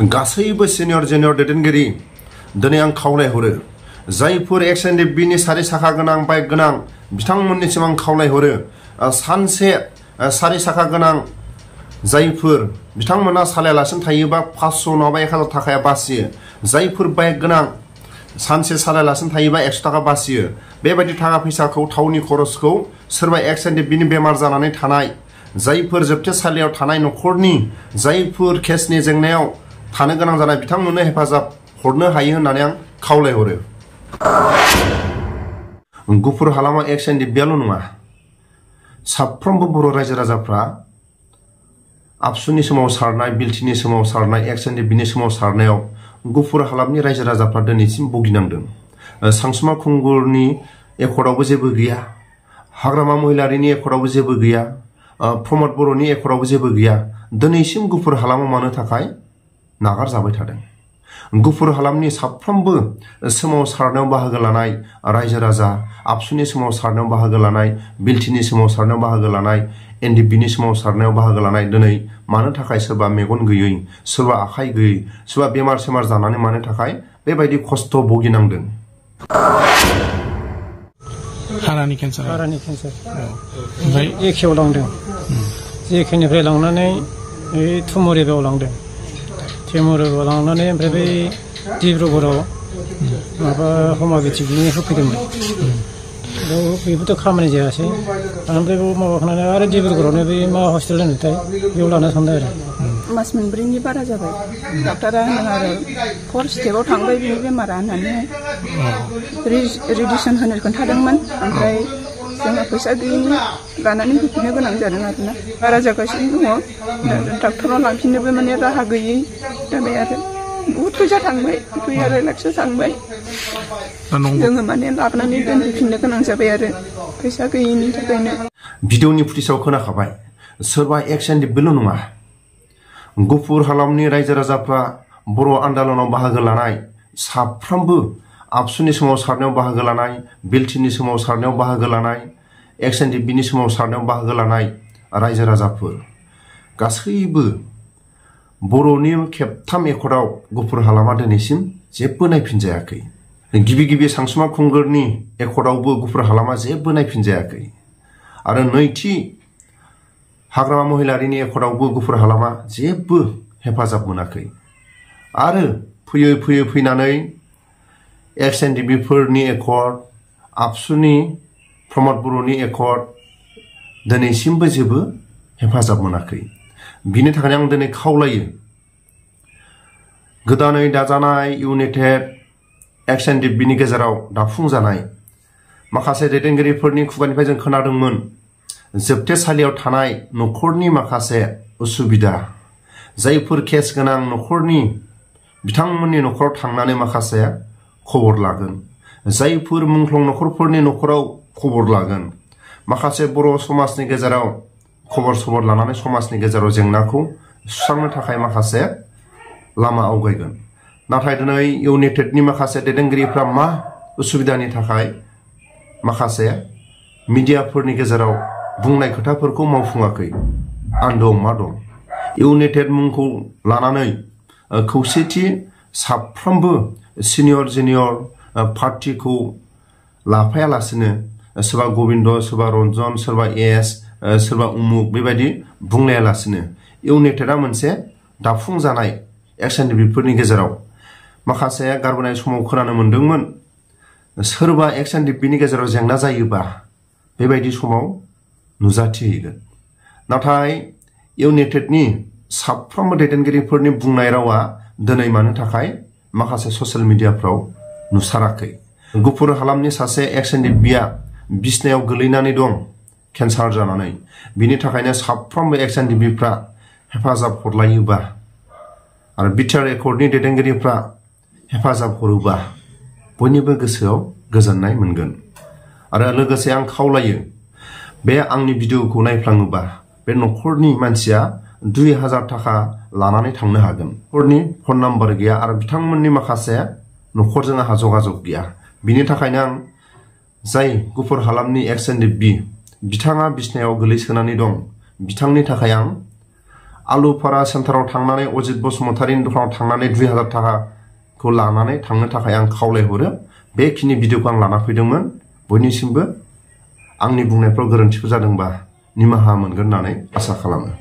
गासैबो senior junior दैदेनगिरि दिनै आं खावलायहरो जायफोर एक्सएनडिबिनि सारि साखा गोनां बाइक गोनां बिथांमोननिसिम आं खावलायहरो सानसे सारि साखा गोनां जायफोर बिथांमोना सालायालासिनो थायोबा 500 नङाबा 1000 थाखाया बासियो जायफोर बाइक गोनां सानसे सालायालासिनो थायोबा 100 थाखा बासियो बेबायदि थाखा फैसाखौ थावनि खरसखौ सोरबा एक्सएनडिबिनि बेमार जानानै थानाय जायफोर जोबथेसालियाव थानाय नखरनि जायफोर केसनि जेंनायाव थानो गोनां जानाय बिथांमोननो हेफाजाब हरनो हायो होननानै आं खावलायहरो गुफुर हालामा एक्सएनडिबियाल' नङा साफ्रोमबो बर' रायजो राजाफ्रा आबसुनि सोमावसारनाय बिलटिनि सोमावसारनाय एक्सएनडिबिनि सोमावसारनायाव गुफुर हालामनि रायजो राजाफ्रा दिनैसिम भुगिनांदों सानसुमा खुंगुरनि एकर्डआवबो जेबो गैया हाग्रामा महिलारिनि एकर्डआवबो जेबो गैया प्रमद बर'नि एकर्डआवबो जेबो गैया दिनैसिम गुफुर हालामाव मानो थाखाय नागारजाबाय थादों गुफुर हालामनि साफ्रोमबो सोमावसारनायाव बाहागो लानाय रायजो राजा आबसुनि सोमावसारनायाव बाहागो लानाय बिलटिनि सोमावसारनायाव बाहागो लानाय एनडिबिनि सोमावसारनायाव बाहागो लानाय दिनै मानो थाखाय सोरबा मेगन गैयै सोरबा आखाइ गैयै सोरबा बेमार सेमार जानानै मानो थाखाय बेबायदि खस्थ' भुगिनांदों हारानि केन्सार ओमफ्राय एखेयाव लांदों जेखेनिफ्राय लांनानै थुमुरिगाव लांदों थुमुरिगाव लांनानै ओमफ्राय बै डिब्रुगड़आव माबा हमाबिथिनि होफैदोंमोन बेबोथ' खामानि जायासै ओमफ्राय बेयाव माबाखांनानै आरो डिब्रुगड़आवनो बै मा हस्पिटाल होनोथाय बेयाव लाना थांदों आरो मास मोनब्रैनि बारा जाबाय डक्टरा होनदों आरो 4 स्टेपाव थांबाय बिनि बेमारा होननानै रेडिसन होनो खोन्थादोंमोन ओमफ्राय जोंहा फैसा गैयिनि लानानै फैफिननो गोनां जादों आरोना बारा जागासिनो दङ डक्टराव लांफिननोबो माने राहा गैयै जाबाय आरो बहुत फैसा थांबाय 2.5 लाखसो थांबाय जोङो माने लाबोनानै दोनफैफिननो गोनां जाबाय आरो फैसा गैयिनि थाखायनो भिडिअनि फुटेजाव खोनाखाबाय सोरबा एक्सएनडिबिल' नङा गुफुर हालामनि रायजो राजाफ्रा बर' आन्दलनाव बाहागो लानाय साफ्रोमबो आबसुनि सोमावसारनायाव बाहागो लानाय बिलटिनि सोमावसारनायाव बाहागो लानाय एक्सएनडिबिनि सोमावसारनायाव बाहागो लानाय रायजो राजाफोर गासैबो बर'नि खेबथाम एकर्डआव गुफुर हालामा दिनैसिम जेबो नायफिनजायाखै गिबि गिबि सानसुमा खुंगुरनि एकर्डआवबो गुफुर हालामा जेबो नायफिनजायाखै आरो नैथि हाग्रामा महिलारिनि एकर्डआवबो गुफुर हालामा जेबो हेफाजाब मोनाखै आरो फैयै फैयै फैनानै एक्सएनडिबिफोरनि एकर्ड आबसुनि प्रमद बर'नि एकर्ड दिनैसिमबो जेबो हेफाजाब मोनाखै बिनि थाखायनो आं दिनै खावलायो गोदानै दाजानाय इउनाइटेड एक्सएनडिबिनि गेजेराव दाफुंजानाय माखासे दैदेनगिरिफोरनि खुगानिफ्राय जों खोनादोंमोन जोबथेसालियाव थानाय नखरनि माखासे उसुबिदा जायफोर केस गोनां नखरनि बिथांमोननि नखराव थांनानै माखासे खबर लागोन जायफोर मुंख्लं नखरफोरनि नखराव खबर लागोन माखासे बर' समाजनि गेजेराव खबर सबर लानानै समाजनि गेजेराव जेंनाखौ सुस्रांनो थाखाय माखासे लामा आवगायगोन नाथाय दिनै इउनाइटेडनि माखासे दैदेनगिरिफ्रा मा उसुबिदानि थाखाय माखासे मिडियाफोरनि गेजेराव बुंनाय खोथाफोरखौ मावफुङाखै आन्दोआव मा दं इउनाइटेड मुंखौ लानानै खौसेथि साफ्रोमबो सिनियर जुनियर पार्टिखौ लाफायालासिनो सोरबा गबिन्द सोरबा रन्जन सोरबा एस सोरबा उमुक बेबायदि बुंलायालासिनो इउनाइटेडआ मोनसे दाफुंजानाय एक्सएनडिबिफोरनि गेजेराव माखासे गारबोनाय समाव खोनानो मोन्दोंमोन सोरबा एक्सएनडिबिनि गेजेराव जेंना जायोबा बेबायदि समाव नुजाथिहैगोन नाथाय इउनाइटेडनि साफ्रोमबो दैदेनगिरिफोरनि बुंनाय रावा दिनै मानो थाखाय माखासे ससियेल मिडियाफ्राव नुसाराखै गुफुर हालामनि सासे एक्सएनडिबिया बिसनायाव गोलैनानै दं केन्सार जानानै बिनि थाखायनो साफ्रोमबो एक्सएनडिबिफ्रा हेफाजाब हरलायोबा आरो बिटिआर एकर्डनि दैदेनगिरिफ्रा हेफाजाब हरोबा बयनिबो गोसोआव गोजोननाय मोनगोन आरो लोगोसे आं खावलायो बे आंनि भिडिअखौ नायफ्लाङोबा बे नखरनि मानसिया 2000 थाखा लानानै थांनो हागोन नखरनि फन नाम्बार गैया आरो बिथांमोननि माखासे नखरजों आंहा जगाजग गैया बिनि थाखायनो आं जाय गुफुर हालामनि एक्सएनडिबि बिथाङा बिसनायाव गोलैसोनानै दं बिथांनि थाखाय आं आलुफारा सेन्टाराव थांनानै अजित बसुमतारिनि दखानाव थांनानै 2000 थाखाखौ लानानै थांनो थाखाय आं खावलायहरो बेखिनि भिडिअखौ आं लाना फैदोंमोन बयनिसिमबो आंनि बुंनायफ्राव गोरोन्थिफोर जादोंबा निमाहा मोनगोन होननानै आसा खालामो।